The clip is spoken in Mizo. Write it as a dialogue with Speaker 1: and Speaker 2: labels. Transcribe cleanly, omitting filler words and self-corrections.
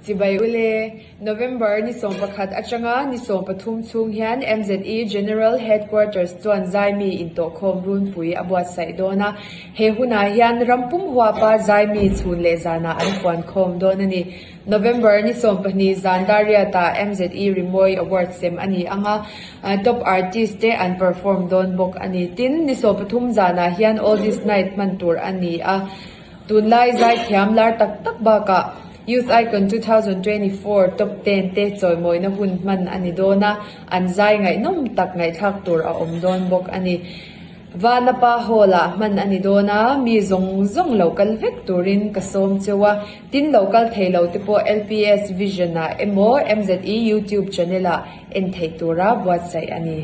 Speaker 1: Chibai ule, November ni 11 atanga ni 13 chhung hian MZE General Headquarters chuan Zaimi intawhkhawm runpui a buatsaih dawn a. He hunah hian ram pum huapa Zaimi chhun leh zanah an fuankhawm dawn a ni. November ni 12 zan Dariat-ah MZE Rimawi Award sem a ni ang a, Top Artist te an perform dawn bawk a ni. Tin, ni 13 zanah hian Oldies Night hman tur a ni a. Tunlai zaithiam lar tak tak bakah Youth Icon 2024 Top Ten te chawimawina hun hman a ni dawn a, an zai ngaihnawm tak ngaihthlak tur a awm dawn bawk a ni. Vanapa Hall-ah hman a ni dawn a, mi zawng zawng lo kal vek turin ka sawm cheu a, tin lo kal thei lo te pawh LPS Vision-ah emaw MZE YouTube channel-ah en theih tura buatsaih a ni.